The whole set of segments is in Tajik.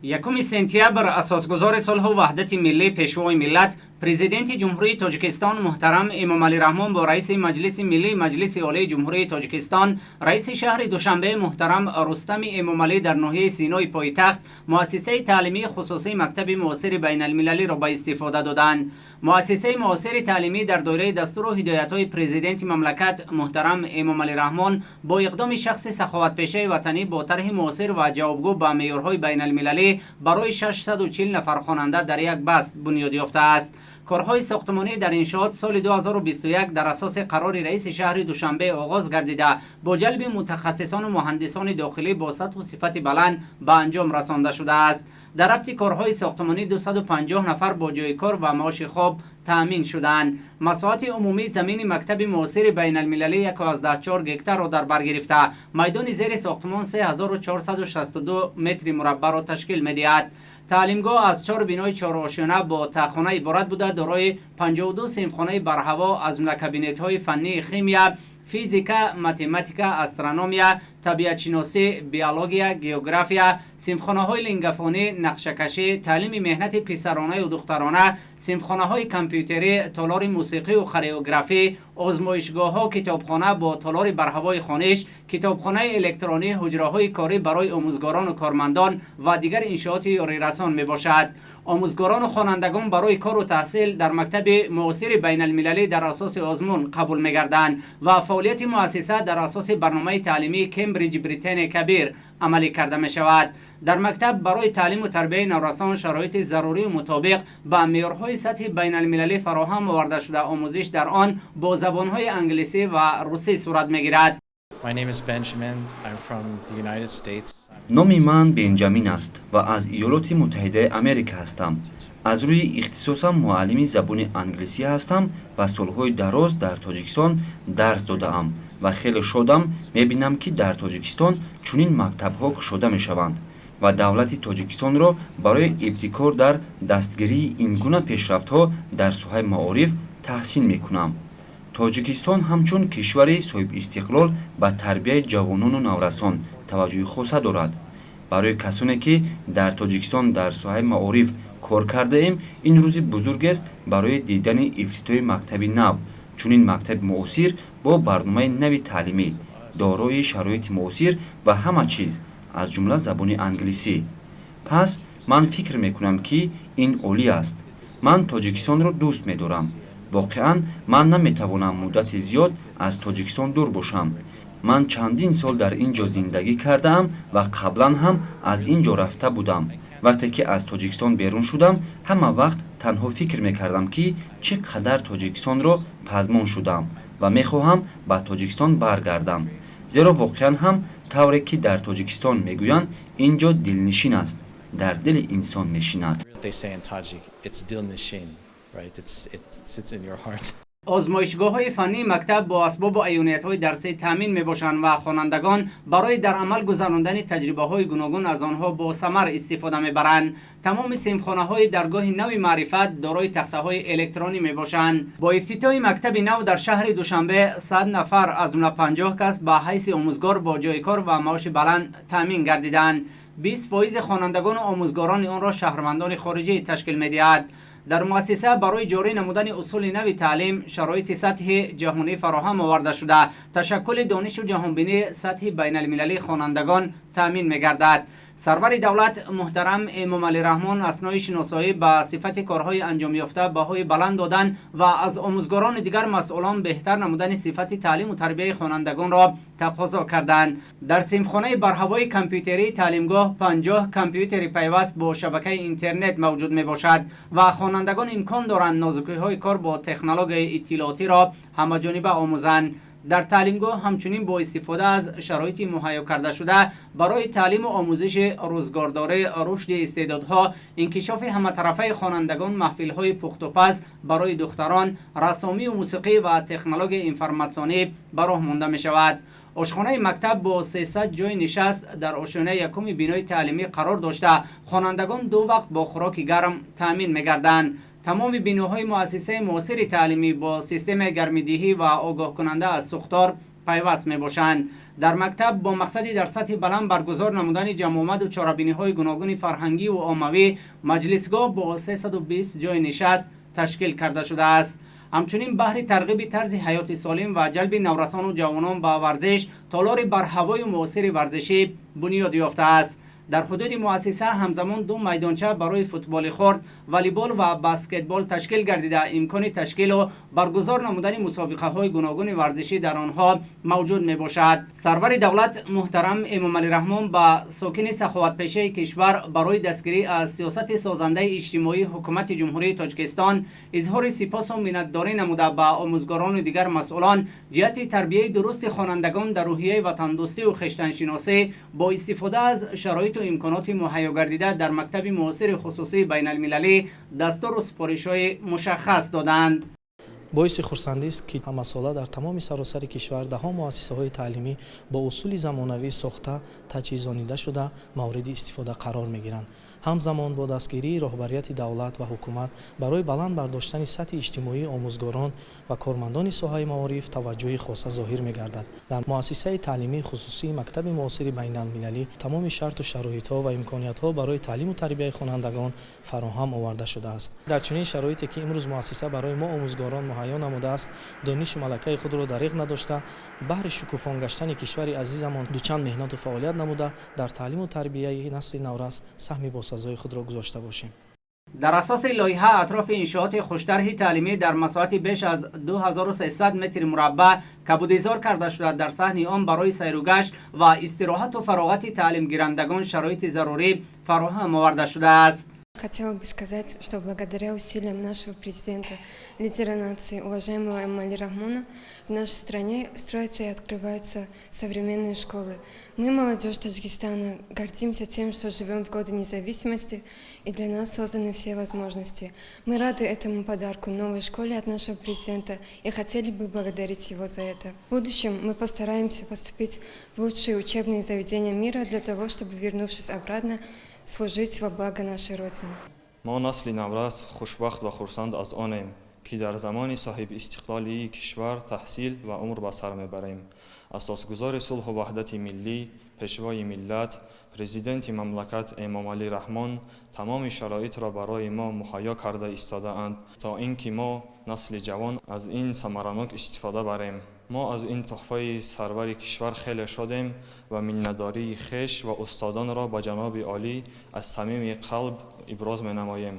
1 сентябр асосгузори сулҳу ваҳдати миллӣ, Пешвои миллат, Президенти Ҷумҳурии Тоҷикистон муҳтарам Эмомалӣ Раҳмон бо раиси Маҷлиси миллӣ Маҷлиси Олии Ҷумҳурии Тоҷикистон, раиси шаҳри Душанбе муҳтарам Рустами Эмомалӣ дар ноҳияи Синои пойтахт муассисаи таълимии хусусии мактаби муосири байналмилалиро ба истифода доданд. Муассисаи муосири таълимӣ дар доираи дастуру ҳидоятҳои Президенти мамлакат муҳтарам Эмомалӣ Раҳмон бо иқдоми шахси саховатпешаи ватанӣ бо тарҳи муосир ва ҷавобгӯ ба меъёрҳои байналмилалӣ барои 640 нафар хонанда дар як баст бунёд ёфтааст. Корҳои сохтмонӣ дар иншоот соли 2021 дар асоси қарори раиси шаҳри Душанбе оғоз гардида, бо ҷалби мутахассисону муҳандисони дохилӣ бо сатҳу сифати баланд ба анҷом расонда шудааст. Дар рафти корҳои сохтмонӣ 250 нафар бо ҷойи кор ва маоши хоб таъмин шудаанд. Масоҳати умумии замини мактаби муосири байналмилалӣ 1,4 гектарро дар бар гирифта, майдони зери сохтмон 3462 метри мураббаъро ташкил медиҳад. Таълимгоҳ аз чор бинои чорошёна бо таҳхона иборат буда, дорои 52 синфхонаи барҳаво, аз ҷумла кабинетҳои фаннии химия, физика, математика, астрономия, табиатшиносӣ, биология, география, синфхонаҳои лингафонӣ, нақшакашӣ, таълими меҳнати писаронаю духтарона, синфхонаҳои компютерӣ, толори мусиқию хореографӣ, озмоишгоҳҳо, китобхона бо толори барҳавои хониш, китобхонаи электронӣ, ҳуҷраҳои корӣ барои омӯзгорону кормандон ва дигар иншооти ёрирасон мебошад. Омӯзгорону хонандагон барои кору таҳсил дар мактаби муосири байналмилалӣ дар асоси озмун қабул мегарданд ва фаъолияти муассиса дар асоси барномаи таълимии Кембриҷи Британияи Кабир амалӣ карда мешавад. Дар мактаб барои таълиму тарбияи наврасон шароити зарурию мутобиқ ба меъёрҳои сатҳи байналмилалӣ фароҳам оварда шуда, омӯзиш дар он бо забонҳои англисӣ ва русӣ сурат мегирад. My name is Benjamin. I'm from the United States. Номи ман Бенҷамин аст ва аз Иёлоти Муттаҳидаи Америка ҳастам. Аз рӯи ихтисосам муаллими забони англисӣ ҳастам ва солҳои дароз дар Тоҷикистон дарс додаам ва хеле шодам мебинам, ки дар Тоҷикистон чунин мактабҳо кушода мешаванд ва давлати Тоҷикистонро барои ибтикор дар дастгирии ин гуна пешрафтҳо дар соҳаи маориф таҳсин мекунам. Тоҷикистон ҳамчун кишвари соҳибистиқлол ба тарбияи ҷавонону наврасон таваҷҷӯҳи хоса дорад. Барои касоне, ки дар Тоҷикистон дар соҳаи маориф кор кардаем, ин рӯзи бузургест барои дидани ифтитоҳи мактаби нав, чунин мактаби муосир бо барномаи нави таълимӣ, дорои шароити муосир ва ҳама чиз, аз ҷумла забони англисӣ. Пас ман фикр мекунам, ки ин олӣ аст. Ман Тоҷикистонро дӯст медорам. Воқеан, ман наметавонам муддати зиёд аз Тоҷикистон дур бошам. Ман чандин сол дар ин ҷо зиндагӣ кардаам ва қаблан ҳам аз ин ҷо рафта будам. Вақте ки аз Тоҷикистон берун шудам, ҳама вақт танҳо фикр мекардам, ки чӣ қадар Тоҷикистонро пазмон шудам ва мехоҳам ба Тоҷикистон баргардам, зеро воқеан ҳам, тавре ки дар Тоҷикистон мегӯянд, ин ҷо дилнишин аст, дар дили инсон мешинад. They say in Tajik, it's dilnishin, right? It sits in your heart. Озмоишгоҳҳои фаннии мактаб бо асбобу аёниятҳои дарсӣ таъмин мебошанд ва хонандагон барои дар амал гузарондани таҷрибаҳои гуногун аз онҳо бо самар истифода мебаранд. Тамоми синфхонаҳои даргоҳи нави маърифат дорои тахтаҳои электронӣ мебошанд. Бо ифтитоҳи мактаби нав дар шаҳри Душанбе 100 нафар, аз ҷумла 50 кас ба ҳайси омӯзгор бо ҷойи кор ва маоши баланд таъмин гардиданд. 20 фоизи хонандагону омӯзгорони онро шаҳрвандони хориҷӣ ташкил медиҳад. Дар муассиса барои ҷорӣ намудани усули нави таълим шароити сатҳи ҷаҳонӣ фароҳам оварда шуда, ташаккули донишу ҷаҳонбинии сатҳи байналмилалии хонандагон таъмин мегардад. Сарвари давлат муҳтарам Эмомалӣ Раҳмон аснои шиносоӣ ба сифати корҳои анҷомёфта баҳои баланд додан ва аз омӯзгорони дигар масъулон беҳтар намудани сифати таълиму тарбияи хонандагонро тақозо карданд. Дар синфхонаи барҳавои компютерии таълимгоҳ 50 компютери пайваст бо шабакаи интернет мавҷуд мебошад ва хонандагон имкон доранд нозукиҳои кор бо технологияи иттилоотиро ҳамаҷониба омӯзанд. Дар таълимгоҳ ҳамчунин бо истифода аз шароити муҳайё кардашуда барои таълиму омӯзиши рӯзгордорӣ, рушди истеъдодҳо, инкишофи ҳаматарафаи хонандагон маҳфилҳои пухтупаз барои духтарон, рассомию мусиқӣ ва технологияи информатсионӣ ба роҳ монда мешавад. Ошхонаи мактаб бо 300 ҷойи нишаст дар ошёнаи якуми бинои таълимӣ қарор дошта, хонандагон ду вақт бо хӯроки гарм таъмин мегарданд. Тамоми биноҳои муассисаи муосири таълимӣ бо системаи гармидиҳӣ ва огоҳкунанда аз сӯхтор Пайваст мебошанд. Дар мактаб бо мақсади дар сатҳи баланд баргузор намудани ҷамъомаду чорабиниҳои гуногуни фарҳангиву оммавӣ маҷлисгоҳ бо 320 ҷойи нишаст ташкил карда шудааст. Ҳамчунин баҳри тарғиби тарзи ҳаёти солим ва ҷалби наврасону ҷавонон ба варзиш толори барҳавою муосири варзишӣ бунёд ёфтааст. Дар ҳудуди муассиса ҳамзамон ду майдонча барои футболи хурд, волейбол ва баскетбол ташкил гардида, имкони ташкилу баргузор намудани мусобиқаҳои гуногуни варзишӣ дар онҳо мавҷуд мебошад. Сарвари давлат муҳтарам Эмомалӣ Раҳмон ба сокини саховатпешаи кишвар барои дастгирӣ аз сиёсати созандаи иҷтимоии Ҳукумати Ҷумҳурии Тоҷикистон изҳори сипосу миннатдорӣ намуда, ба омӯзгорону дигар масъулон ҷиҳати тарбияи дурусти хонандагон дар рӯҳияи ватандӯстию хештаншиносӣ бо истифода аз шароиту имконоти муҳайё гардида дар мактаби муосири хусусии байналмилалӣ дастуру супоришҳои мушаххас доданд. Боиси хурсандист, ки ҳамасола дар тамоми саросари кишвар даҳо муассисаҳои таълимӣ бо усули замонавӣ сохта, таҷҳизонида шуда, мавриди истифода қарор мегиранд. Ҳамзамон бо дастгирии роҳбарияти давлат ва ҳукумат барои баланд бардоштани сатҳи иҷтимоии омӯзгорон ва кормандони соҳаи маориф таваҷҷӯҳи хоса зоҳир мегардад. Дар муассисаи таълимии хусусии мактаби муосири байналмилалӣ тамоми шарту шароитҳо ва имкониятҳо барои таълиму тарбияи хонандагон фароҳам оварда шудааст. Дар чунин шароите, ки имрӯз муассиса барои мо омӯзгорон муҳайё намудааст, донишу малакаи худро дариғ надошта, баҳри шукуфон гаштани кишвари азизамон дучанд меҳнату фаъолият намуда, дар таълиму тарбияи насли наврас саҳми босазои худро гузошта бошем. Дар асоси лоиҳа атрофи иншооти хуштарҳи таълимӣ дар масоҳати беш аз 2300 метри мураббаъ кабудизор карда шуда, дар саҳни он барои сайругашт ва истироҳату фароғати таълимгирандагон шароити зарурӣ фароҳам оварда шудааст. Хотела бы сказать, что благодаря усилиям нашего президента, лидера нации, уважаемого Эмомали Рахмона, в нашей стране строятся и открываются современные школы. Мы, молодежь Таджикистана, гордимся тем, что живем в годы независимости, и для нас созданы все возможности. Мы рады этому подарку, новой школе от нашего президента, и хотели бы благодарить его за это. В будущем мы постараемся поступить в лучшие учебные заведения мира для того, чтобы, вернувшись обратно, служить во благо нашей Родины. Мо насли наврас хушбахт ва хурсанд аз онем, ки дар замони соҳибистиқлолии кишвар таҳсил ва умр ба сар мебарем. Асосгузори сулҳу ваҳдати миллӣ, пешвои миллат, президенти мамлакат Эмомалӣ Раҳмон тамоми шароитро барои мо муҳайё карда истодаанд, то ин ки мо насли ҷавон аз ин самаранок истифода барем. Мо аз ин тӯҳфаи сарвари кишвар хеле шодем ва миннатдории хеш ва устодонро ба ҷаноби олӣ аз самими қалб иброз менамоем.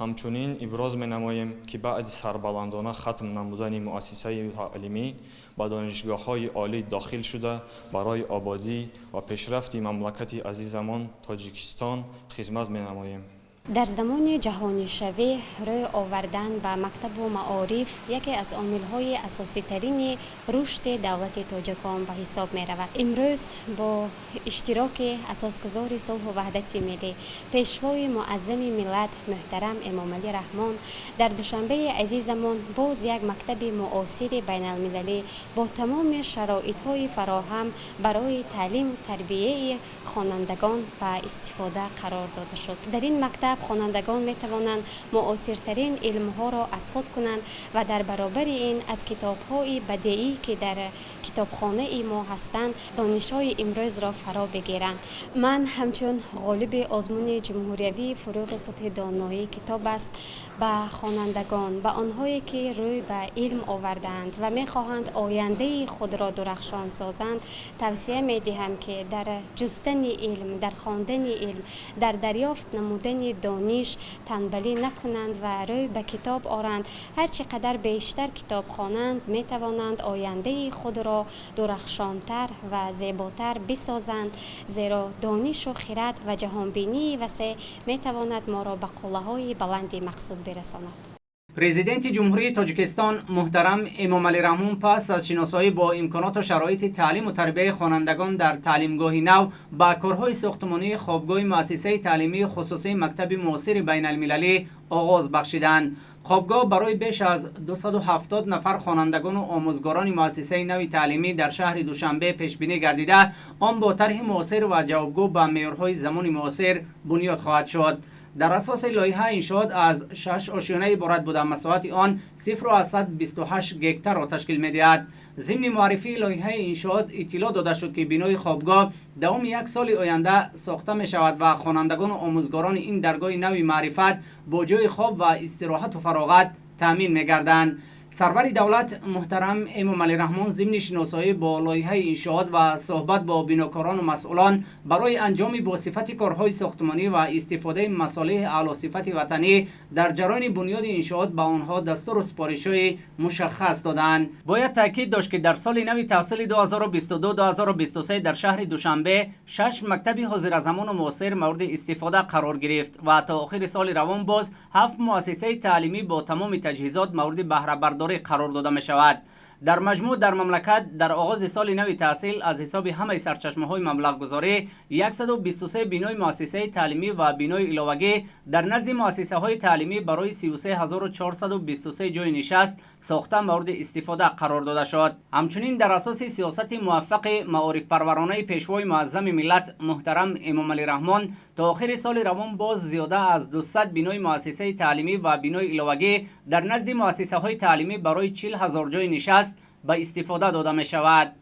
Ҳамчунин иброз менамоем, ки баъди сарбаландона хатм намудани муассисаи таълимӣ ба донишгоҳҳои олӣ дохил шуда, барои ободӣ ва пешрафти мамлакати азизамон Тоҷикистон хизмат менамоем. Дар замони ҷаҳонишавӣ рӯй овардан ба мактабу маориф яке аз омилҳои асоситарини рушди давлати тоҷикон ба ҳисоб меравад. Имрӯз бо иштироки асосгузори сулҳу ваҳдати миллӣ, пешвои муаззами миллат муҳтарам Эмомалӣ Раҳмон дар Душанбеи азизамон боз як мактаби муосири байналмилалӣ бо тамоми шароитҳои фароҳам барои таълиму тарбияи хонандагон ба истифода қарор дода шуд. Дар ин мактаб хонандагон метавонанд муосиртарин илмҳоро аз худ кунанд ва дар баробари ин аз китобҳои бадеӣ, ки дар китобхонаи мо ҳастанд, донишҳои имрӯзро фаро бигиранд. Ман ҳамчун ғолиби озмуни ҷумҳуриявии «Фурӯғи субҳи доноӣ китоб аст» ба хонандагон, ба онҳое ки рӯй ба илм овардаанд ва мехоҳанд ояндаи худро дурахшон созанд, тавсия медиҳам, ки дар ҷустани илм, дар хондани илм, дар дарёфт намудани дониш танбалӣ накунанд ва рӯй ба китоб оранд. Ҳар чӣ қадар бештар китоб хонанд, метавонанд ояндаи худро дурахшонтар ва зеботар бисозанд, зеро донишу хирад ва ҷаҳонбинии васеъ метавонад моро ба қуллаҳои баланди мақсуд бирасонад. Президенти Ҷумҳурии Тоҷикистон муҳтарам Эмомалӣ Раҳмон пас аз шиносоӣ бо имконоту шароити таълиму тарбияи хонандагон дар таълимгоҳи нав ба корҳои сохтмонии хобгоҳи муассисаи таълимии хусусии мактаби муосири байналмилалӣ оғоз бахшиданд. Хобгоҳ барои беш аз 270 нафар хонандагону омӯзгорони муассисаи нави таълимӣ дар шаҳри Душанбе пешбинӣ гардида, он бо тарҳи муосир ва ҷавобгӯ ба меъёрҳои замони муосир бунёд хоҳад шуд. Дар асоси лоиҳа иншоот аз шаш ошёна иборат буда. буда, масоҳати он 0,28 гектарро ташкил медиҳад. Зимни муаррифии лоиҳаи иншоот иттилоъ дода шуд, ки бинои хобгоҳ давоми як соли оянда сохта мешавад ва хонандагону омӯзгорони ин даргоҳи нави маърифат бо ҷойи хоб ва истироҳату фароғат таъмин мегарданд. Сарвари давлат муҳтарам Эмомалӣ Раҳмон зимни шиносоӣ бо лоиҳаи иншоот ва суҳбат бо бинокорону масъулон барои анҷоми босифати корҳои сохтмонӣ ва истифодаи масолеҳи аълосифати ватанӣ дар ҷараёни бунёди иншоот ба онҳо дастуру супоришҳои мушаххас доданд. Бояд таъкид дошт, ки дар соли нави таҳсили 2022-2023 дар шаҳри Душанбе шаш мактаби ҳозиразамону муосир мавриди истифода қарор гирифт ва то охири соли равон боз ҳафт муассисаи таълимӣ бо тамоми таҷҳизот мавриди баҳрабардорӣ қарор дода мешавад. Дар маҷмӯъ дар мамлакат дар оғози соли нави таҳсил аз ҳисоби ҳамаи сарчашмаҳои маблағгузорӣ 123 бинои муассисаи таълимӣ ва бинои иловагӣ дар назди муассисаҳои таълимӣ барои 33 423 ҷойи нишаст сохта мавриди истифода қарор дода шуд. Ҳамчунин дар асоси сиёсати муваффақи маорифпарваронаи Пешвои муаззами миллат муҳтарам Эмомалӣ Раҳмон то охири соли равон боз зиёда аз 200 бинои муассисаи таълимӣ ва бинои иловагӣ дар назди муассисаҳои таълимӣ барои 40 000 ҷойи нишаст ба истифода дода мешавад.